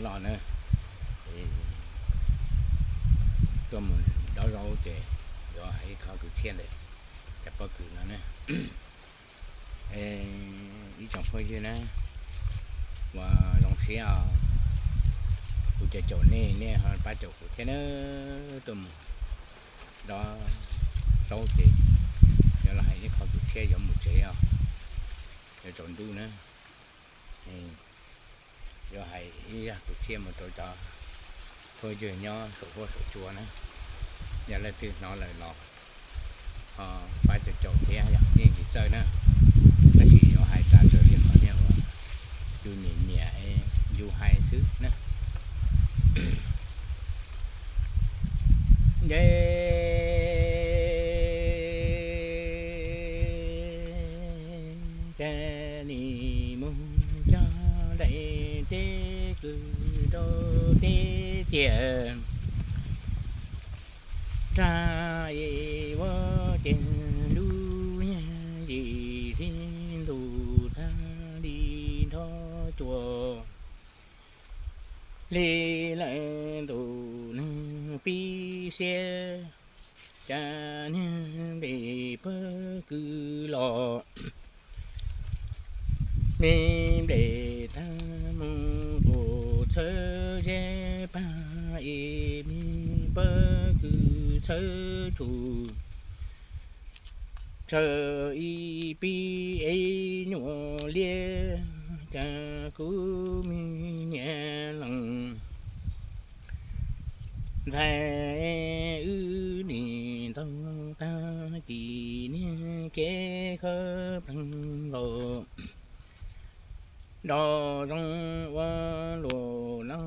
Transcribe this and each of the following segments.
loj na. Tuaj mus dob zaub ces yuav hais ib qho kwv txhiaj ntawm cov pob kws no na. Ib tsoom phooj ywg na, ua zoo siab os, kuv caum caum nej, nej ho pab caum kuv thiab na. Tuaj mus dob zaub ces yuav los hais ib qho kwv txhiaj yuav mus tsev os, yuav tsaus ntuj na. Yuav hais ib zaj kwv txhiaj mus rau cov phooj ywg nyob saum huab saum cua na. Yog leej twg hnov lawm los ho pab caum caum thiab yom, yeej tsis txawj na. Tab sis yuav hais tas raws li qhov niag uas yus niam niam yus hais xwb na. Nce cas nim mus cog daim teb kwv rau teb tiaj, rag ib vuag ces lub yim li ntuj tag li nrho cua. Li lawm ntuj neeg pib siab, cas niag nplej pawg kwv los, me nplej tag mus tus txhawb zeb pag, ib me pawg kwv txhawb tshum, tshaw ib pib ib nyuam liab, cas kuv me niam leej ntxhais wb nim ntaug tag kis niag kev khawb pleev nkaus. Nrog zoo ua luam no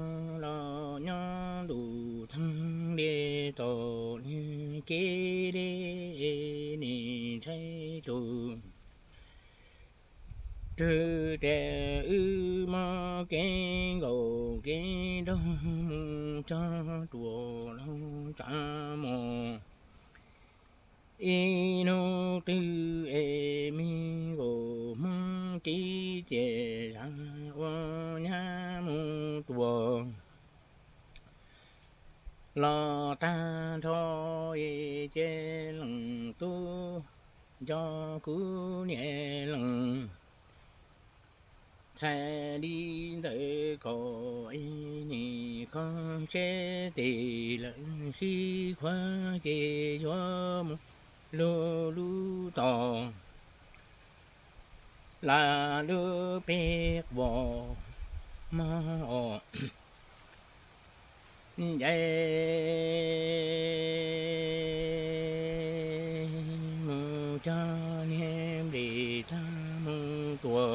los nyob ntuj txeeg li tau niag kev deb, nim ntshai tus rwg tias wb mob kev nkaus kev nraug mus txog ruam los tsav mos. Ib hnub twg es me nkaus Hmoob tib ces zaj ua nyab mus tua los tag nrho, ces leej tub nco kuv niam leej ntxhais li ntawd kom ib nim kho seb tes lawm sib khuav ces yuav mus lug lub tos las lub peb quas mog os. Nce mus cog niag nplej tag mus tua,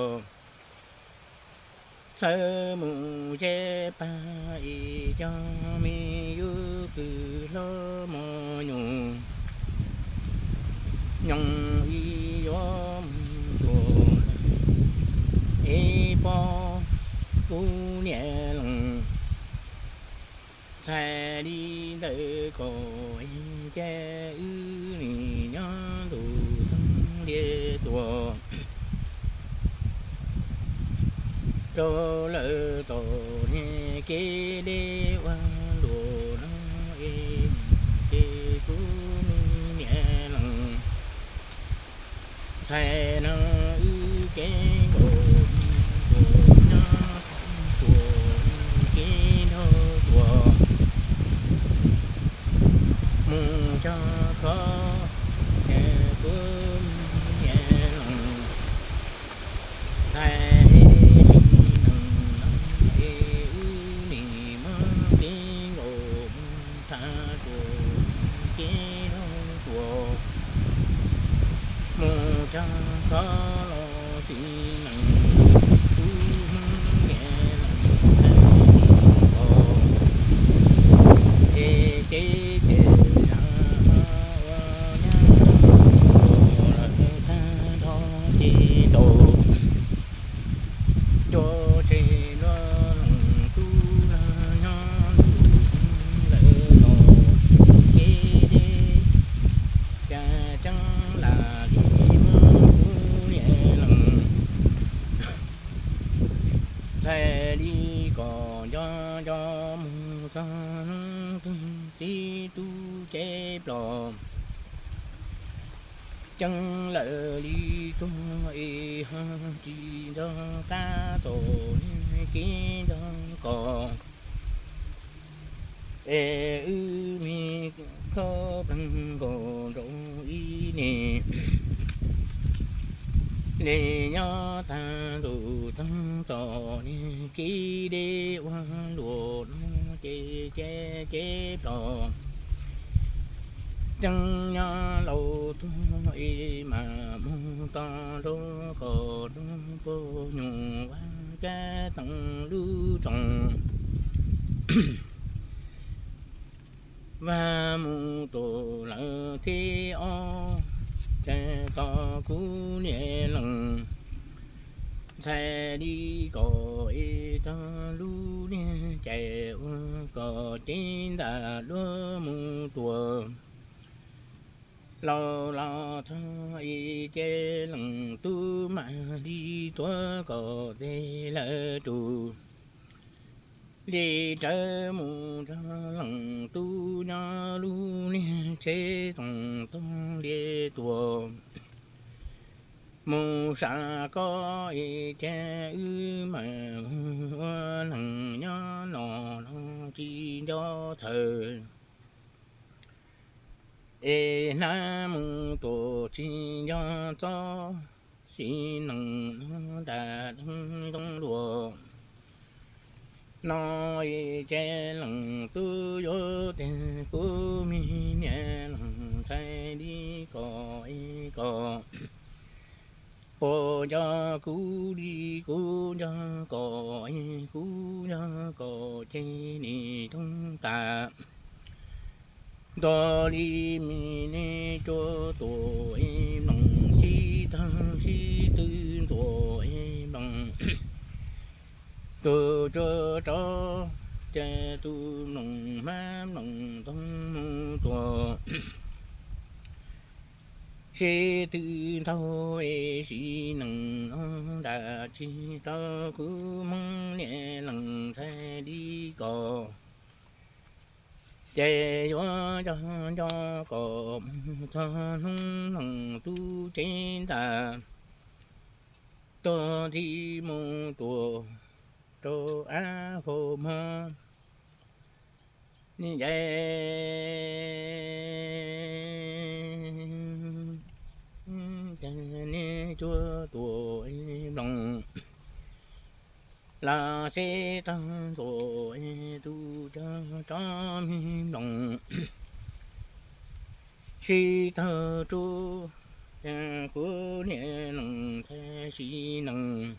txhawb mus zeb pag ib cog me yub kws hlob mos nyuj nyoos ib yuav mus tua ib pob kuv niam leej ntxhais li ntawd kom ib ces wb nim nyob ntuj txeeg li tua rau lawm tau niag kev deb ua luam no es ces kuv me niam leej ntxhais no wb kev nkaus mus nyob tua kev nraug tua mus cog khob ces kuv me niam leej ntxhais tsis neej no es wb nim muab kev nkaus mus thav tua kev nraug tua mus cog khob los tsis neej kuv Hmoob niam leej ntxhais os. Ces kev ces zaj ua nyab mus tua lawm tag nrho ces ntaus cua tseg luaj leej tub no nyob ntuj lawm los kev deb cas tseeb lam li muab kuv niam leej ntxhais li kom nco nco mus txog hnub twg txib tub cev plos. Ceeb lawm li tuag es ho tsis nco qab txom niag kev nco kom. Es wb me khaub pleeg nkaus nraud ib niag li nyob tag ntuj txog txom niag kev deb ua luam no ces cev cev plos. Ceeb nyob laus tuag es mam mus tau rau kom rau pog nyuam Vaj Kab Toom lub tsoos. Vaj Mus Tuam lawv thib ob, ces tos kuv niam lees ntxhais li kom es tog lub niag cais ua kom cev ntam duab mus tuam. Laus los txog es ces leej tub mam li tuav kom tes lawv rus. Li rawv mus txog leej tub nyob lub niag tsheb txoos tog li tuam. Mus sam koj es ces wb mam mus ua neeg nyob no los tsis nco txhawj. Es hnab Mus Tuam tsis nco txob, sim neej no nram deeb zoo luam. No es ces leej tub yuav tiag kuv me niam lees ntxhais li kom es kom. Puas nco kuv li kuv nco kom es kuv nco kom ces nim toog tas. Nto li me ne cua tuam es mloog sib tawg sib tw ntuam es mloog. Tus cua rov ces tus mloog hmab mloog toog mus tuam. Sib tw ntaug es sim neej no nram tsis tau kuv Hmoob niam lees ntxhais li kom. Ces yuav nco nco kom mus txog hnub leej tub cev ntam tuag nti Mus Tuam rau av faus mog. Ncaim ces ne cua tuam mloog los sib tawg ntuam tus cua rov me mloog. Sib tawg rub ces kuv niam lees ntxhais sim neej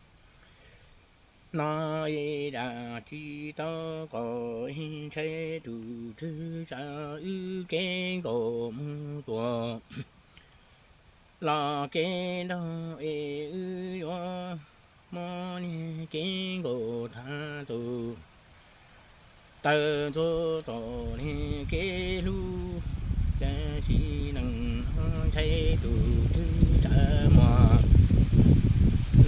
no es dam tsis tau kom ntshai tus twg tsa wb kev nkaus Mus Tuam. Los kev nraug es wb yuav muab niag kev nkaus thav tus taw ntxuav tom niag kev hlub. Ces sim neej no ntshai tus twg tsa muag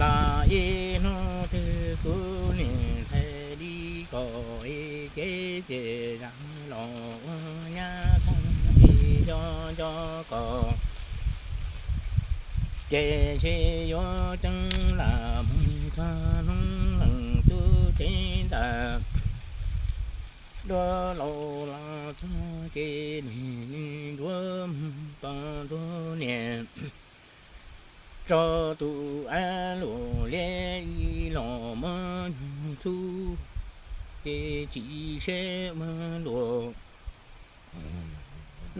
los ib hnub twg kuv niam ntxhais li kom es kev ces zam los ua nyab tag es nco nco kom. Ces ntshe yuav ceeb lam mus txog hnub leej tub cev ntam duab laus los txog ces nim ntsuav mus tos ntuag niam rau tus av luam liab ib los muab nyuag txhub ces tsis seb muag luam.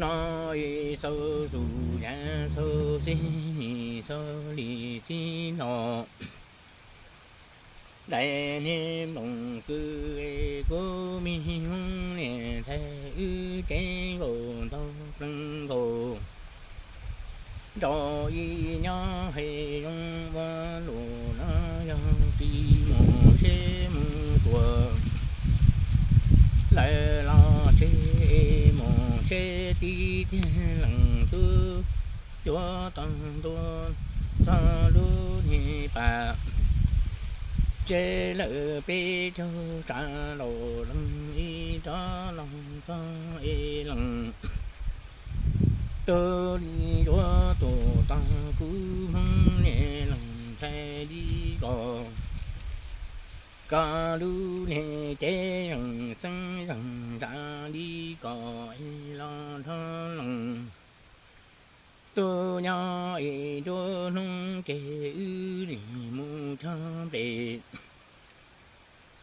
No es xaus tus yav xaus xib nim xaus li xib no. Dais niag nploos kwv es kuv me Hmoob niam ntxhais wb cev nkaus ntau pleev nkaus. Nrog ib nyob hais zoo ua luam no yog tsis mus seb Mus Tuam lawm los tseg es mus seb tib tiag leej tub yuav tau ntua txog lub niag pas Tsev lawm peb caug tsav los lees ib rov los txog es lees tus li zuav tus tog kub Hmoob niag lees ntxhais li kos, koj lub niag cev zeeg xeeb zeeg ntsa li kos es los dhov lees. Tuaj nyob es nruab hnub ces wb nim mus cog nplej,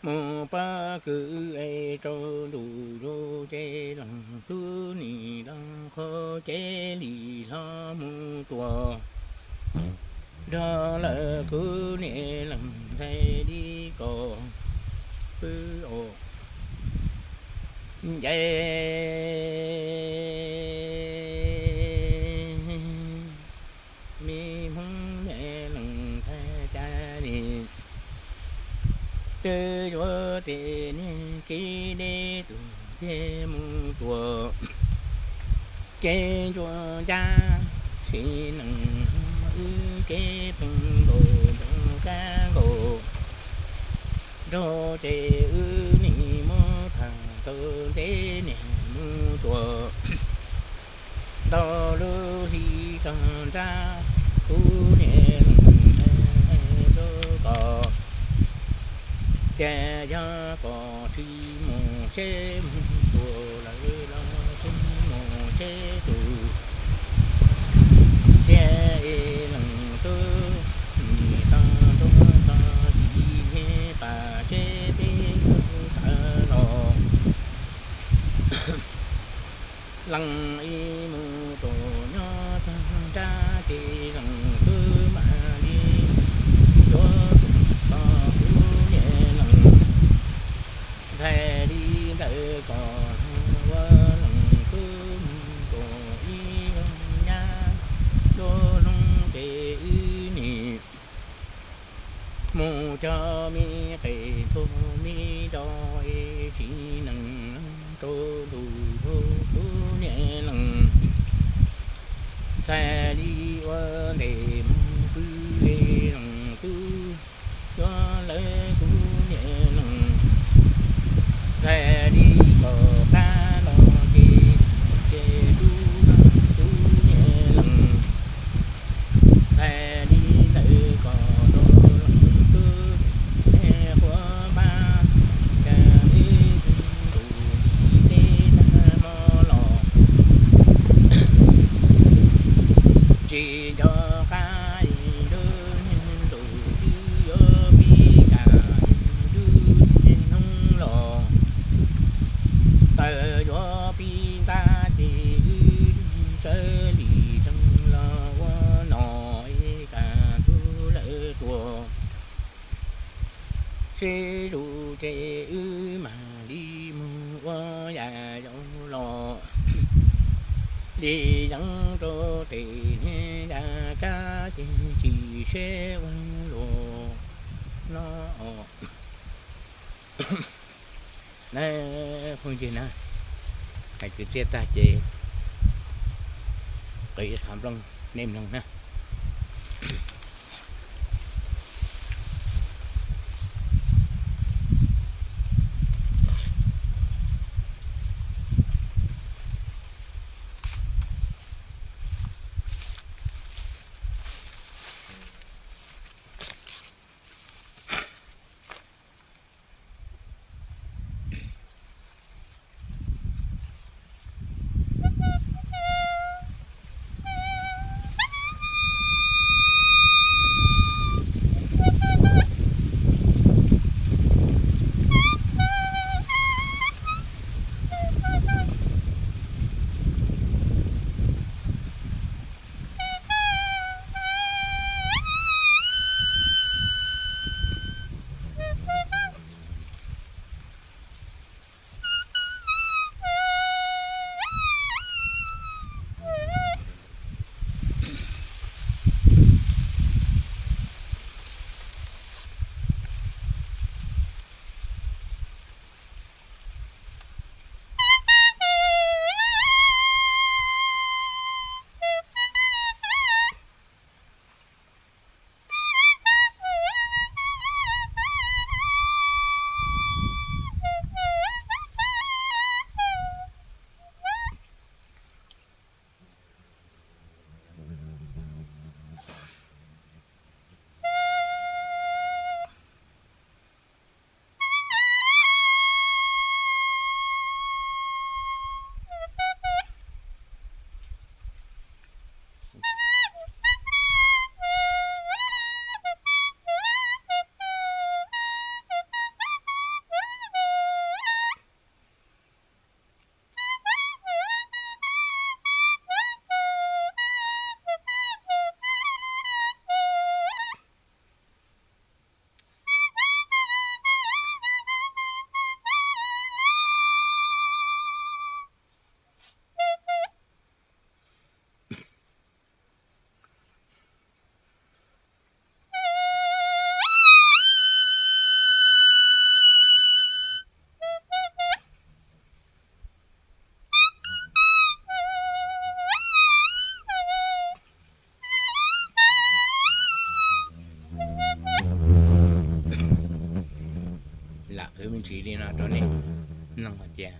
mus pab kwv es rau ntuj zus ces lees tub nim los qhov cev li hlob mus tua nrog lawm kuv niag lees ntxhais li kos pw os. Nce me Hmoob niag lees ntxhais cas li twb yuav tes niag kev deb tus thiaj mus tua kev ntsuag ncaj, sim neej wb kev pheej nkaus nroo kab nkaus nraug ces wb nim muab tham tau ntev niag mus tua ntau lub hli tag nrab, kuv niag lees ntxhais lub kos ces yog koj tsis mus seb mus tua lawm los tsis mus seb tus thiab es lees tub nim tau ntuag txog yim niag pas seb peb tawg los lees ib mus tus nyob tag nrab ces lees tub mam li yuav tus tog kuv niag lees ntxhais li ntawd kom ua lees tub mus tus ib nyab nruab hnub ces wb nim mus cog me qe ntxhua me nroj es sim neej rau ntuj zus kuv niag lees ntxhais li ua ntej mus pw es lees tub yuav lawv kuv niag lees ntxhais li kom qab los ces ces tub kuv niag lees ntxhais li ntawd kom rau lees tub niag quav npab, cas wb tus ntuj li teb tag hmo los tsis nco qab es ntuj twb yuav pib kam es ntuj niag hnub los tawm yuav pib ntab ces wb sawv li tsees los ua no es kam ntug lawm tuaj sib zus ces wb mam li mus ua yam yau los li yeeb rau tes niag yam kab ces tsis seb ua luaj no. Na, phooj ywg na, hais kwv txhiaj tag ces qhov nplooj nej mloog na. lam qhwv me ntsis li no rau nej mloog hais tias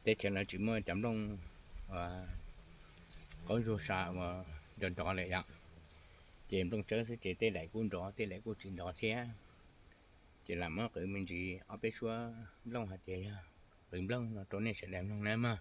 teb chaws no tsis muaj cov nplooj qaub ntsuag sa uas nrov nrov lawm yom. Ces nplooj tsawb xwb ces tej daim kuj nrov tej daim kuj tsis nrov thiab. Ces lam muab qhwv me ntsis ob peb suab nplooj hais tias yog qhwv nplooj no rau nej sawv daws mloog nawb mog.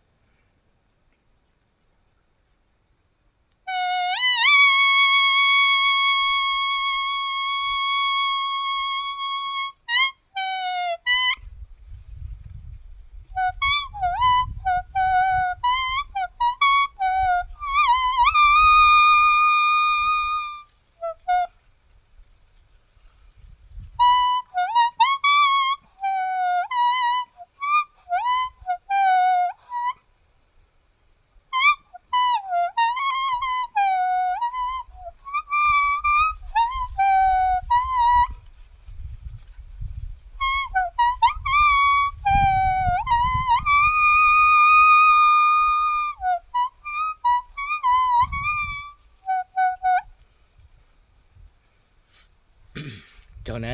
Tsaug na,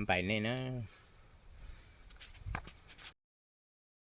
npaim nej na.